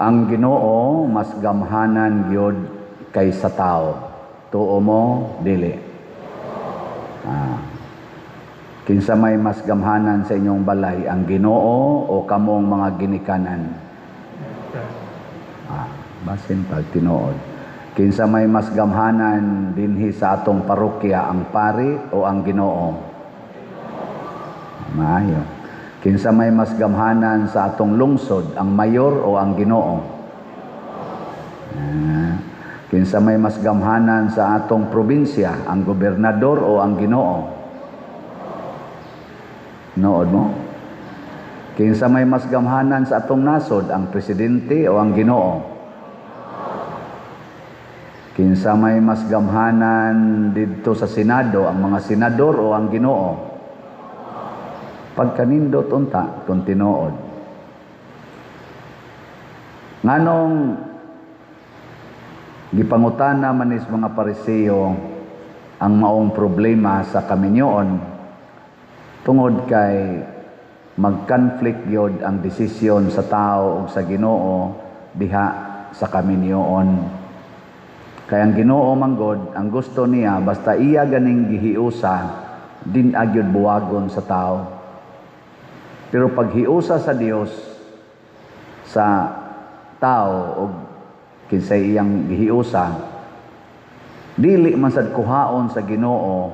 Ang Ginoo mas gamhanan gyud kaysa tao. Tuo mo, dili? Ah. Kinsa may mas gamhanan sa inyong balay, ang Ginoo o kamong mga ginikanan? Ah, basin pag tinuod. Kinsa may mas gamhanan dinhi sa atong parokya, ang pari o ang Ginoo? Maayo. Kinsa may mas gamhanan sa atong lungsod, ang mayor o ang Ginoo? Ah. Kinsa may mas gamhanan sa atong probinsya, ang gobernador o ang Ginoo? Nood mo? Kinsa may mas gamhanan sa atong nasod, ang presidente o ang Ginoo? Kinsa may mas gamhanan didto sa Senado, ang mga senador o ang Ginoo? Pagkanindot unta kung tinuod. Nganong gipangutana manis mga Pariseo ang maong problema sa kaminyoon? Tungod kay mag-conflict gyud ang desisyon sa tao ug sa Ginoo diha sa kaminyoon. Kay ang Ginoo manggod, ang gusto niya basta iya ganing gihiusa, din agyod buwagon sa tao. Pero paghiusa sa Dios sa tao og kinsay iyang gihiusa, dili man sad kuhaon sa Ginoo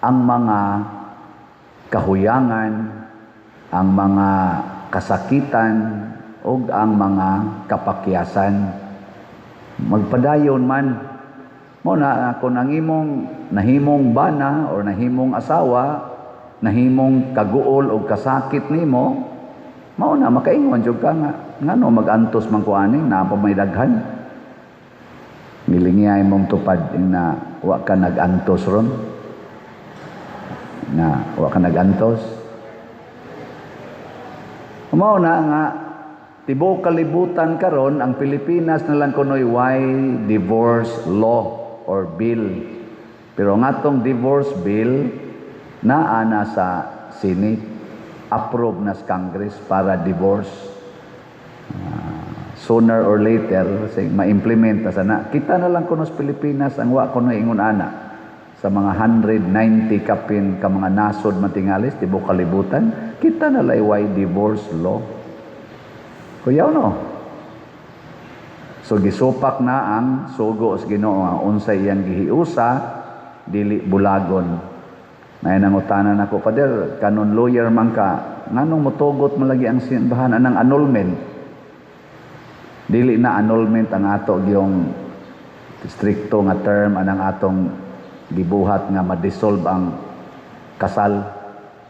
ang mga kahuyangan, ang mga kasakitan ug ang mga kapakyasan. Magpadayon man mo na kung ang imong nahimong bana or nahimong asawa, nahimong kaguol o kasakit nimo, mao na makaingon jud ka nga ngano magantos man ko ani, naa pa may daghan. Milingiyay mong tupad na wa ka nag-antos ron, na wa ka nag-antos. Mao na nga tibuok kalibutan karon, ang Pilipinas na lang kunoy way divorce law or bill. Pero ang atong divorce bill naa na sa Senate, approve na sa Congress para divorce. Sooner or later say, ma-implement na sana. Kita na lang kuno sa Pilipinas ang wa kuno ingon ana sa mga 190 kapin ka mga nasod matingalis tibuok kalibutan, kita na lay way divorce law. Kuyaw no? So gisupak na ang sugo sa Ginoo nga unsay iyang gihiusa, dili bulagon. Nay nangutana nako, "Father, kanon lawyer man ka, nganong motugot man lagi ang simbahan anang annulment?" Dili na annulment ang ato gyung strikto nga term anang atong gibuhat nga ma-dissolve ang kasal.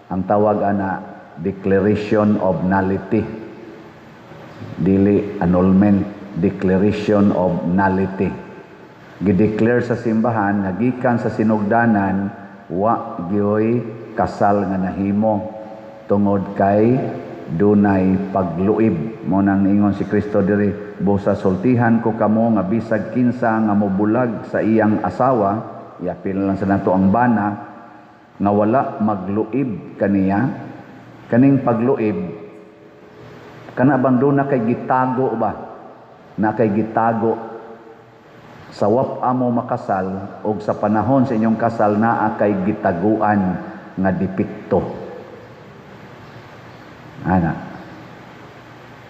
Ang tawag ana, declaration of nullity. Dili annulment, declaration of nullity. Gideclare sa simbahan nga gikan sa sinugdanan wa gyoy kasal nga nahimo tungod kay dunay pagluib. Mo nang ingon si Kristo diri, "Busa sultihan ko kamo nga bisag kinsa nga mobulag sa iyang asawa," iapil lang sa nato ang bana, "nga wala magluib kaniya." Kaning pagluib, kana bang duna kay gitago ba, na kay gitago sa wap amo makasal og sa panahon sa inyong kasal naa kay gitaguan nga depekto ana,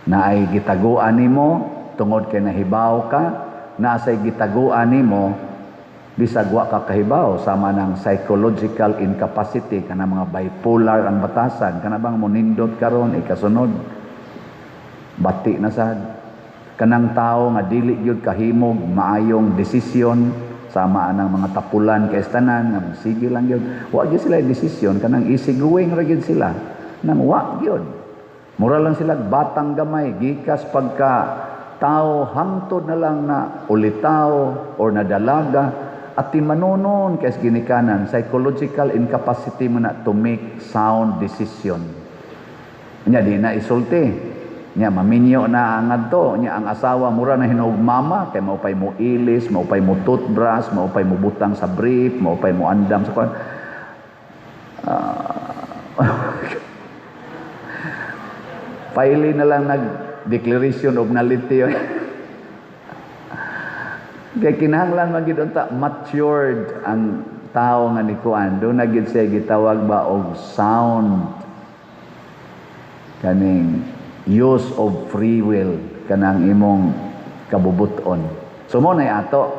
naay gitaguan nimo tungod kay nahibaw ka, naa say gitaguan nimo bisag wa ka kahibaw, sama ng psychological incapacity, kana mga bipolar ang batasan, kana bang monindot karon, ikasunod bati na sad, kanang tao nga dili gyud kahimog maayong desisyon, sama anang mga tapulan kay tanan nga sige lang gyud, wa gyud sila desisyon, kanang easy going ra gyud sila, nang wa gyud, mura lang sila batang gamay gikas pagka tao hangtod na lang na ulitaw or nadalaga at timanunon kay ginikanan. Psychological incapacity mo na to make sound decision. Nya di na isulti. Nya maminyo na ang adto, nya ang asawa mura na hinuog mama kay maupay mo ilis, maupay mo toothbrush, maupay mo butang sa brief, maupay mo andam sa kwan. Paili na lang nag Declaration of nullity. Kay kinahanglan man gid unta matured ang tao nga ni kuan. Duna gid siya gitawag ba og sound kaning use of free will, kanang imong kabubuton. So mo na ato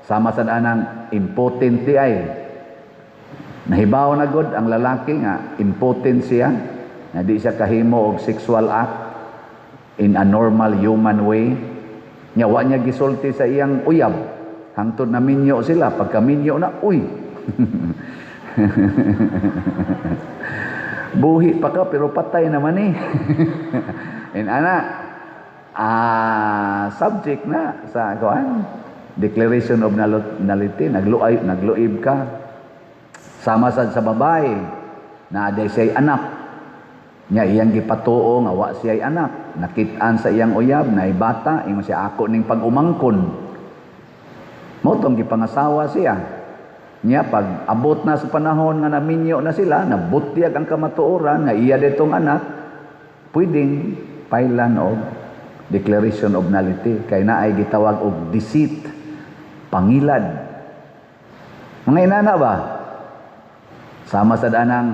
sama sa anang impotent di ay. Nahibaw na gud ang lalaki nga impotent siya, na di siya kahimo og sexual act in a normal human way. Nya wa niya gisulti sa iyang uyab hangtod na minyo sila. Pagka minyo na, uy, buhi pa ka pero patay naman eh. And ana, subject na sa kuan, declaration of nullity, nagluay, nagluib ka. Sama sad sa babae na aday siya'y anak nya, iyang gipatuo nga wa siya'y anak. Nakit-an sa iyang uyab na bata, ingon siya, "Ako ning pag-umangkon." Mao tong gipangasawa siya niya. Pag abot na sa panahon nga naminyo na sila, nabutyag ang kamatuoran nga iya ditong anak, pwedeng pailan og declaration of nullity kay naay gitawag og deceit, pangilad, mga inana ba. Sama sa danang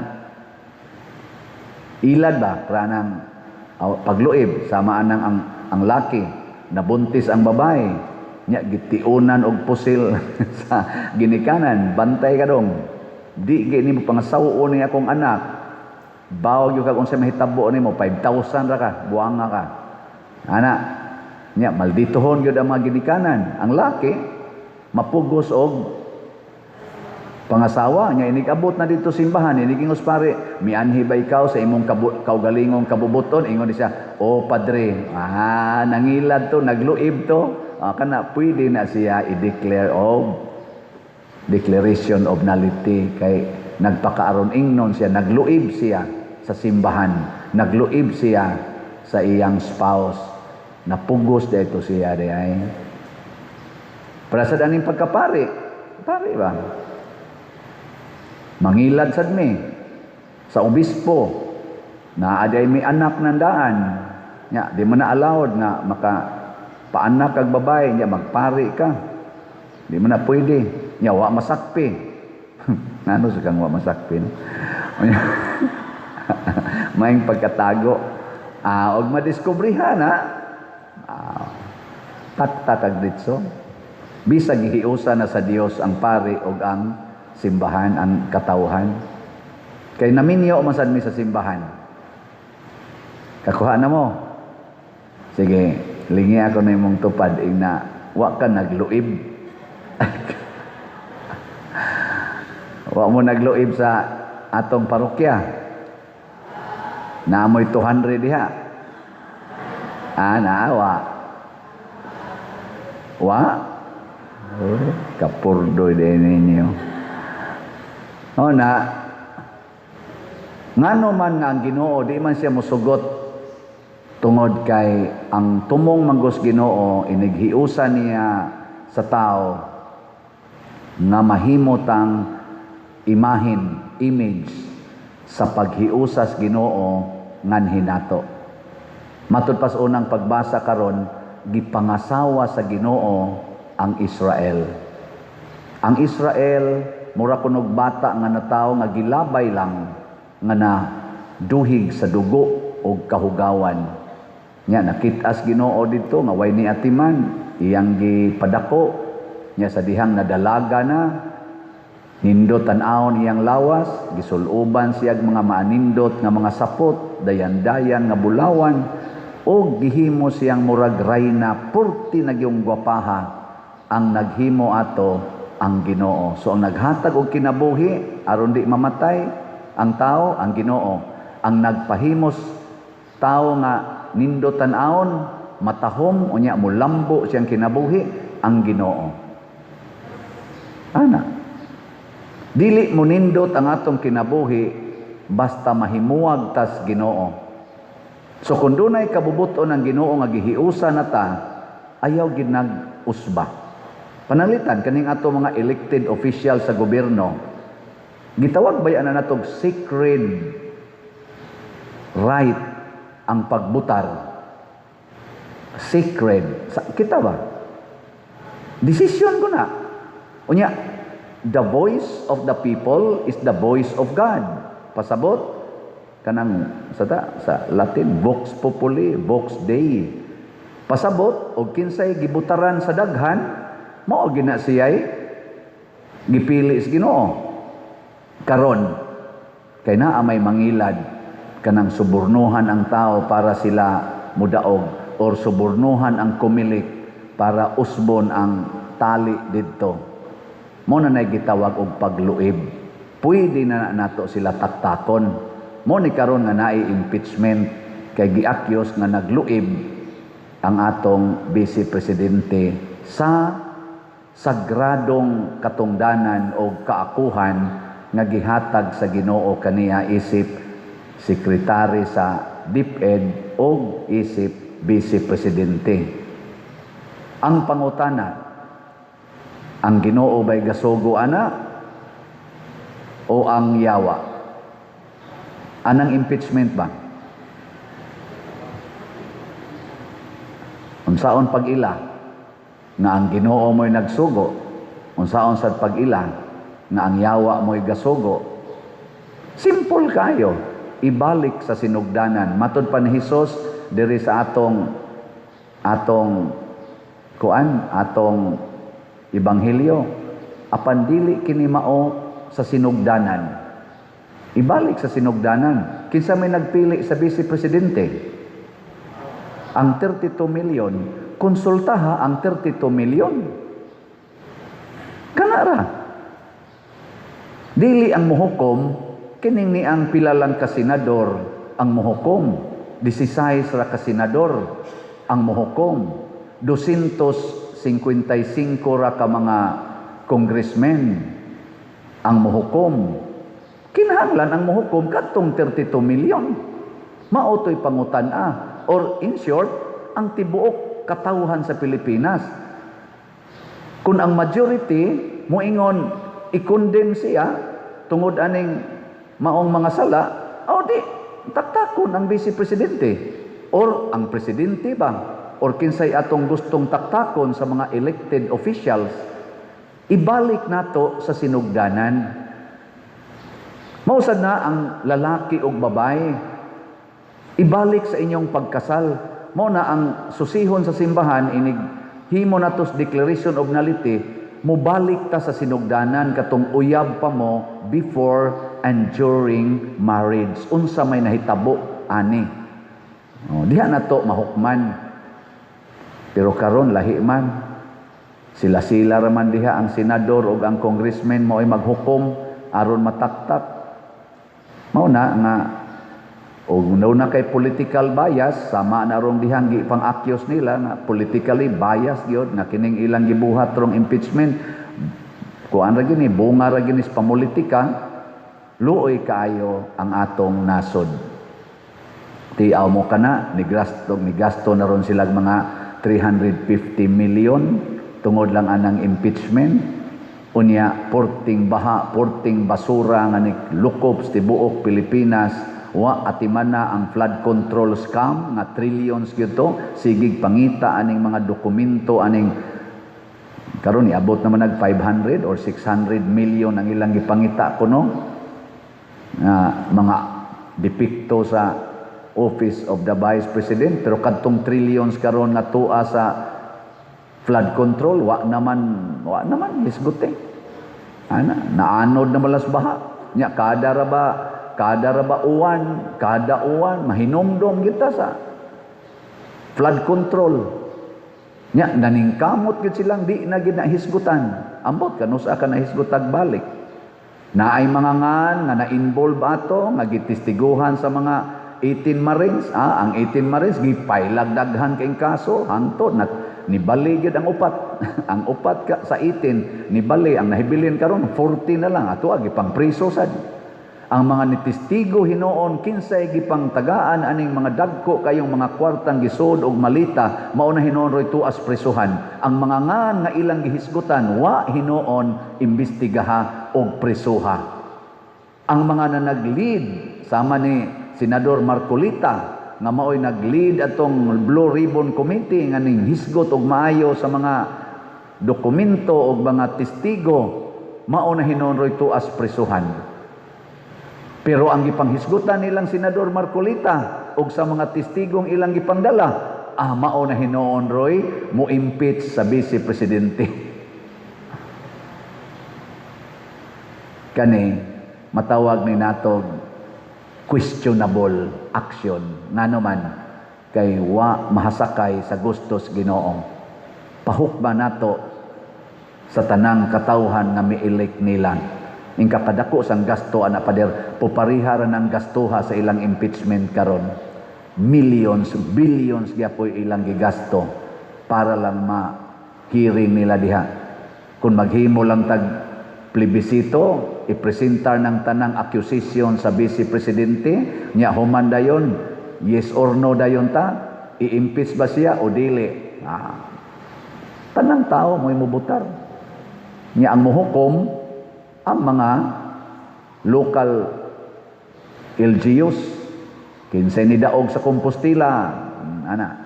ilad ba, kanang pagluib, sama anang ang laki nabuntis ang babae nya, gitiunan og pusil sa ginikanan, "Bantay ka dong, di gi nimo pangasaw-on ni akong anak. Bawag yung kag unsa mahitabo nimo, 5,000 ra ka, buanga ka." Ana nya, malditohon gyud ang mga ginikanan. Ang laki mapugos og pangasawa nya. Inig-abot na dito simbahan, inig ingos pare, "Mianhi ba ikaw sa imong kaugalingong kabubuton?" Ingon siya, "O padre." Ah, nangilad to, nagluib to. Ah, kana pwede na siya i-declare og declaration of nullity kay nagpakaaron ingnon siya, nagluib siya sa simbahan, nagluib siya sa iyang spouse, napugos dito siya di ay. Para sa daning pagkapari, pari ba? Mangilad sad mi sa obispo na aday may anak nandaan nya, di man na allowed nga maka paanak kag babae nya magpari ka. Di man na pwede nya, wa masakpi. Ngano sa kang wa masakpi, no? Maing pagkatago, og madiskubrihan ha, taktak ag ditso. Bisag gihiusa na sa Dios ang pari og ang simbahan, ang katawhan. Kay naminyo man sad mi sa simbahan. Kakuha na mo. Sige, lingi ako na imong tupad ing na wa ka nagluib. Wa mo nagluib sa atong parokya. Naamoy 200 diha. Ah, naawa. Wa? Oh, kapurdoy din ninyo. O na, ngano man nga ang Ginoo di man siya mosugot tungod kay ang tumong manggos Ginoo, inighiusa niya sa tao nga mahimo tang imahin, image sa paghiusas Ginoo nganhi nato. Matud pas unang pagbasa karon, gipangasawa sa Ginoo ang Israel. Ang Israel mura kunog bata nga natawo nga gilabay lang nga na duhig sa dugo og kahugawan. Nya nakit-as Ginoo didto nga way ni atiman, iyang gipadako nya. Sa dihang nadalaga na, nindot tan-awon iyang lawas, gisuloban siyag mga maanindot nga mga sapot, dayan-dayan nga bulawan, og gihimo siyang murag rayna, purti nagyong gwapaha. Ang naghimo ato ang Ginoo. So ang naghatag og kinabuhi aron di mamatay ang tao, ang Ginoo. Ang nagpahimos tao nga nindot tan-awon, matahom, unya mulambo siyang kinabuhi, ang Ginoo. Ana. Dili mo nindot ang atong kinabuhi basta mahimuwag tas Ginoo. So kung dunay kabubuton ang Ginoo nga gihiusa na ta, ayaw gid nag-usba. Pananglitan kaning ato mga elected official sa gobyerno, gitawag ba na natog sacred right ang pagbutar? Sacred. Sa, kita ba? Decision ko na. Unya, the voice of the people is the voice of God. Pasabot, kanang sa ta, sa Latin, vox populi, vox Dei. Pasabot, og kinsay gibutaran sa daghan, mao gina siya'y gipili sa Ginoo. Karon, kay naa may mangilad kanang subornuhan ang tao para sila mudaog or subornuhan ang Comelec para usbon ang tali didto. Mo na nay gitawag og pagluib. Pwede na nato sila taktakon. Mo ni karon nga naay impeachment kay gi-accuse nga nagluib ang atong vice presidente sa sagradong katungdanan o kaakuhan nga gihatag sa Ginoo kaniya isip sekretary sa DepEd o isip vice presidente. Ang pangutana, ang Ginoo ba'y gasugo ana o ang yawa? Anang impeachment ba? Unsaon pag-ila nga ang Ginoo mo'y nagsugo? Unsaon sad pag-ila nga ang yawa mo'y gasugo? Simple kayo. Ibalik sa sinugdanan. Matod pa ni Hesus diri sa atong atong kuan, atong ebanghelyo, apan dili kini mao sa sinugdanan. Ibalik sa sinugdanan. Kinsa may nagpili sa vice presidente? Ang 32 million, konsultaha ang 32 million. Kanara. Dili ang muhukom, kining ni ang pila lang ka senador ang muhukom. 16 ra ka senador ang muhukom. 255 ra ka mga congressmen ang muhukom. Kinahanglan ang muhukom kadtong 32 million. Mao to'y pangutan-a. Or in short, ang tibuok katawhan sa Pilipinas. Kung ang majority moingon i-condemn siya tungod aning maong mga sala, o di taktakon ang vice presidente or ang presidente ba or kinsay atong gustong taktakon sa mga elected officials, ibalik nato sa sinugdanan. Mausad na ang lalaki ug babae, ibalik sa inyong pagkasal. Mo na ang susihon sa simbahan, inig himo natos declaration of nullity, mubalik ta sa sinugdanan katong uyab pa mo before and during marriage. Unsa may nahitabo ani? Oh, diha na to mahukman. Pero karon lahi man. Sila-sila raman diha ang senador ug ang congressman mo ay maghukom aron mataktak. Mao na nga og na kay political bias, sama na rong dihang gipang-accuse nila nga politically bias gyud nga kining ilang gibuhat rong impeachment, kuan ra gini, bunga ra gini sa pamulitika. Luoy kaayo ang atong nasod. Tiaw mo kana ni gasto na ron silang mga 350 million tungod lang anang impeachment. Unya porting baha, porting basura nga ni lukob sa tibuok Pilipinas, wa atimana ang flood control scam nga trillions gyud to. Sigig pangita aning mga dokumento aning karon, niabot naman nag 500 or 600 million ang ilang gipangita kuno nga mga depikto sa Office of the Vice President. Pero kadtong trillions karon nga tuwa sa flood control, wa naman, wa naman hisgot eh. Ana naanod na malas baha nya. Kada ra ba uwan, kada uwan mahinomdom kita sa flood control nya. Naningkamot gid silang di na gid nahisgutan. Ambot kanusa ka nahisgutag balik. Naay mga ngan nga na-involve ato nga gitestiguhan sa mga 18 Marines. Ang 18 Marines gipailag daghan kay kaso hangtod na nibali gyud ang upat. Ang upat ka sa 18 nibali. Ang nahibilin karon 40 na lang. Ato gipang priso sad ang mga nitestigo hinuon kinsay gipang tagaan aning mga dagko kayong mga kwartang gisod og malita. Mao na hinuon roy tuas presuhan. Ang mga ngan nga ilang gihisgutan, wa hinuon imbestigaha og presuha. Ang mga na nag-lead sama ni Senador Marcolita. nga maoy nag-lead atong Blue Ribbon Committee nga ning hisgot og maayo sa mga dokumento og mga testigo, mao na hinuon roy tuas presuhan. Pero ang gipanghisgutan nilang Senador Marcoleta og sa mga testigong ilang gipangdala, mao na hinuon roy mo impeach sa vice presidente. Kani matawag ni natog questionable action, ngano man kay wa mahasakay sa gustos Ginoo. Pahukba nato sa tanang katawhan nga mi-elect nila. Ingka kadako sang gasto ana, pader, pupariha ra ng gastuha sa ilang impeachment karon. Millions, billions gyapoy ilang gigasto para lang ma-hearing nila diha. Kung maghimo lang tag plebisito, ipresentar ng tanang accusation sa vice presidente nya, human dayon yes or no dayon ta, i-impeach ba siya o dili. Tanang tao mo'y mubutar. Nya ang muhukom ang mga local LGUs, kinsay ni daog sa Compostela ana.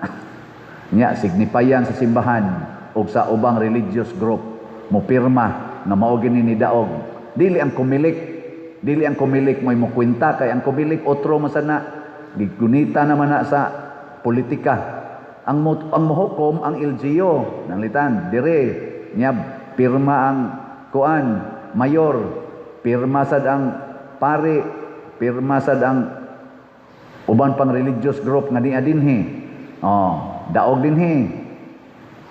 Nya signipayan sa simbahan og sa ubang religious group mo pirma nga mao gini ni daog. Dili ang Comelec, dili ang Comelec mo'y mokwenta, kay ang Comelec otro man sana, gigunita naman na sa politika. Ang mohukom ang LGU nanglitan dire nya, pirma ang kuan mayor, pirma sad ang pari, pirma sad ang uban pang religious group nga niya dinhi. Oh, daog dinhi,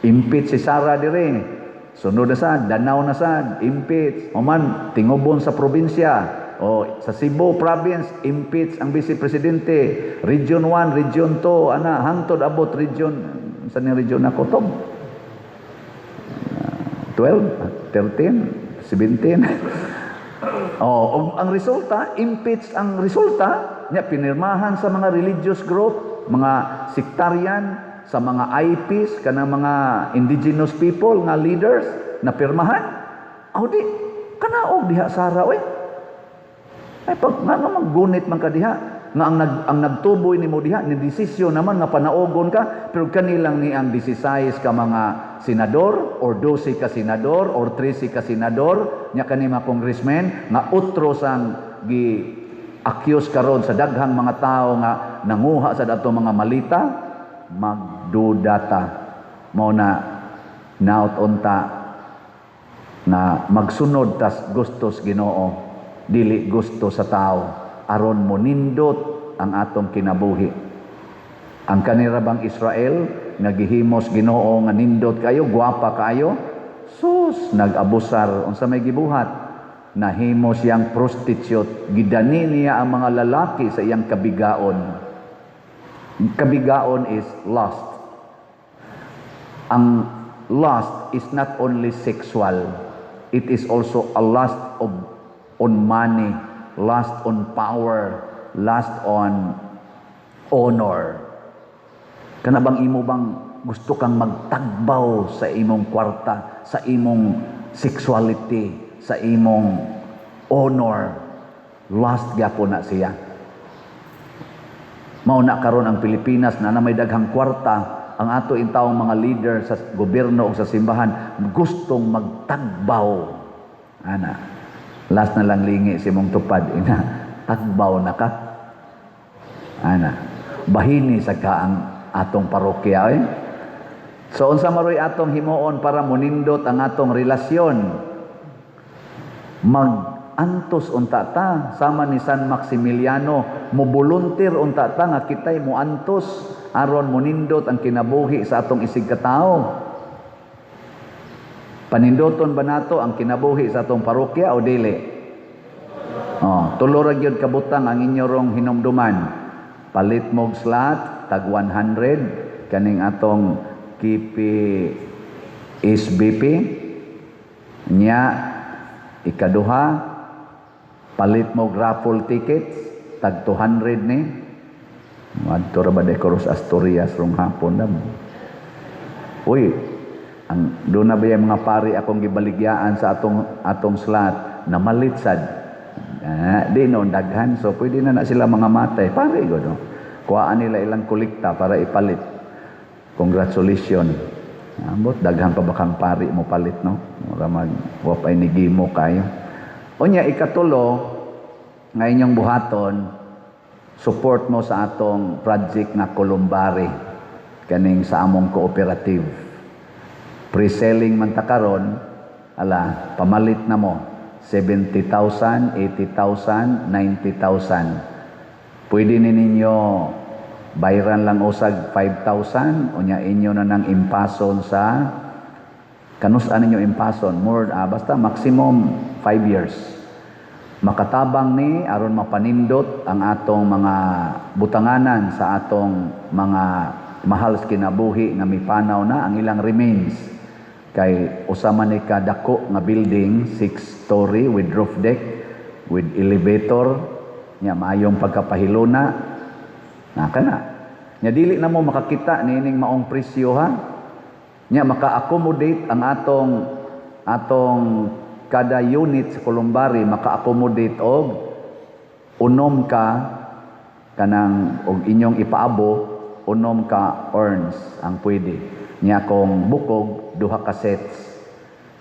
impeach si Sara dire. Sunod na sad, Danao na sad, impeach. Human tingubon sa probinsya o sa Cebu province, impeach ang vice presidente. Region 1, Region 2 ana, hangtod abot region sa ni region ako to, 12, 13, 17. Oh, ug ang resulta, impeach ang resulta nya, pinirmahan sa mga religious group, mga sectarian, sa mga IPs, kanang mga indigenous people nga leaders na pirmahan. Aw di kanaog diha Sara oy. Ay pag nga maggunit man ka diha nga ang nagtuboy nimo diha ni desisyon naman nga panaogon ka, pero kanilang ni ang 16 ka mga senador or 12 ka senador or 13 ka senador nya kani mga congressmen nga utro sang gi accuse karon sa daghang mga tao nga nanguha sa dato mga malita, magduda ta. Mao na naot unta na magsunod tas gustos Ginoo, dili gusto sa tao, aron monindot ang atong kinabuhi. Ang kanira bang Israel nga gihimos Ginoo nga nindot kayo, gwapa kayo, sus, nag-abusar. Unsa may gibuhat? Nahimo siyang prostitute, gidani niya ang mga lalaki sa iyang kabigaon. Kabigaon is lust. Ang lust is not only sexual, it is also a lust of on money, lust on power, lust on honor. Kana bang imo bang gusto kang magtagbaw sa imong kwarta, sa imong sexuality, sa imong honor, lust gyapon na siya. Mao na karon ang Pilipinas na may daghang kwarta, ang ato intawong mga leader sa gobyerno o sa simbahan gustong magtagbaw. Ana. Last na lang lingi si mong tupad ina, tagbaw na ka. Ana. Bahini sa ka ang atong parokya eh. So unsa maroy atong himuon para monindot ang atong relasyon? Mag-antos unta ta sama ni San Maximiliano, mo volunteer unta ta nga kitay moantos aron monindot ang kinabuhi sa atong isig katawo. Panindoton ba nato ang kinabuhi sa atong parokya o dili? Oh, tulo ra gyud kabutang ang inyo rong hinumduman. Palit mog slot tag 100 kaning atong KP SBP nya. Ikaduha, palit mo raffle tickets tag 200 ni. Adto ra ba Decoros Asturias rong hapon na. Uy, ang doon na ba yung mga pari akong gibaligyaan sa atong atong slot namalit sad. Di noon daghan, so pwede na na sila mga matay pari go no. Kuhaan nila ilang kolekta para ipalit. Congratulations. Ambot daghan pa ba kang pari mo palit, no? Mura mag wa pay nigimo kayo. Unya, ikatulo nga inyong buhaton, support mo sa atong project nga columbary kaning sa among cooperative. Pre-selling man ta karon, ala, pamalit na mo 70,000, 80,000, 90,000. Pwede ni ninyo bayran lang usag 5,000, unya inyo na nang impason sa kanus-an ninyo impason more, basta maximum 5 years. Makatabang ni aron mapanindot ang atong mga butanganan sa atong mga mahal sa kinabuhi nga mipanaw na ang ilang remains, kay usa man ni kadako nga building, 6 story with roof deck with elevator nya, maayong pagkapahiluna na kana nya. Dili na mo makakita niining maong presyo, ha. Nya maka-accommodate ang atong kada unit sa columbary, maka-accommodate og 6 ka kanang, og inyong ipaabo, 6 ka urns ang pwede nya. Kung bukog, duha ka sets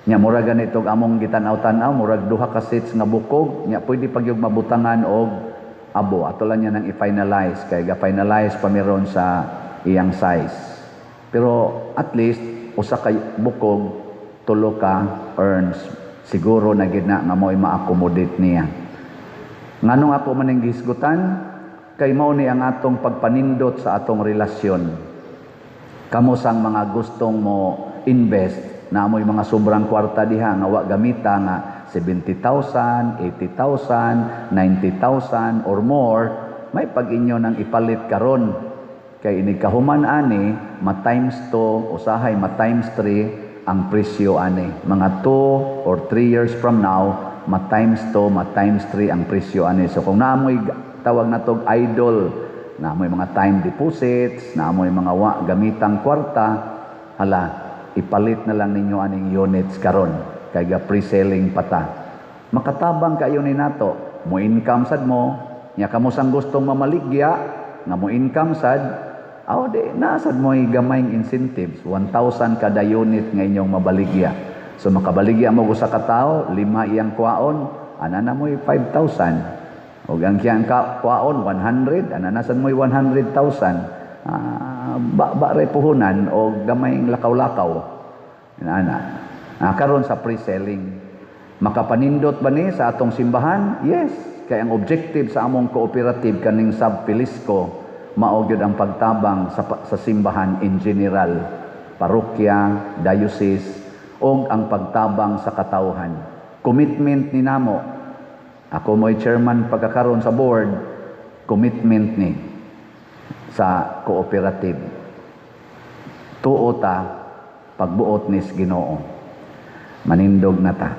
nya. Murag ganito among gitan-aw-tan-aw, murag duha ka sets nga bukog nya, pwede pag yung mabutangan og abo. Ato lang niya nang i-finalize kay ga finalize pa miron sa iyang size, pero at least usa ka bukog, tulo ka urns siguro na gid na nga mo'y ma-accommodate niya. Nganong ako man ning gihisgutan? Kay mao ni ang atong pagpanindot sa atong relasyon. Kamo sang mga gustong mo invest na amoy mga sobrang kwarta diha nga wa gamita, nga 70,000, 80,000, 90,000 or more, may pag inyo nang ipalit karon kay inig kahuman ani, ma times 2, usahay ma times 3 ang presyo ani. Mga 2 or 3 years from now, ma times 2, ma times 3 ang presyo ani. So kung naamoy tawag na tog idle, naamoy mga time deposits, naamoy mga wa gamitang kwarta, hala, ipalit na lang ninyo aning units karon kay ga pre-selling pa ta. Makatabang kayo ni nato, mo income sad mo nya. Kamo sang gustong mamaligya nga mo income sad, aw di nasad mo gamayng incentives, 1,000 kada unit nga inyong mabaligya. So makabaligya mo usa ka tawo, lima iyang kwaon, ana na mo'y 5,000. Og ang kiyang ka kwaon 100, ana na sad mo'y 100,000. Ba ba re puhunan o gamayng lakaw-lakaw. Ana. Karon sa pre-selling. Makapanindot ba ni sa atong simbahan? Yes. Kay ang objective sa among cooperative kaning Sub Filisco mao gyud ang pagtabang sa simbahan in general, parokya, diocese, og ang pagtabang sa katawhan. Commitment ni namo. Ako mo'y chairman pagkakaroon sa board, commitment ni sa cooperative. Tuo ta pagbuot nis Ginoo. Manindog na ta.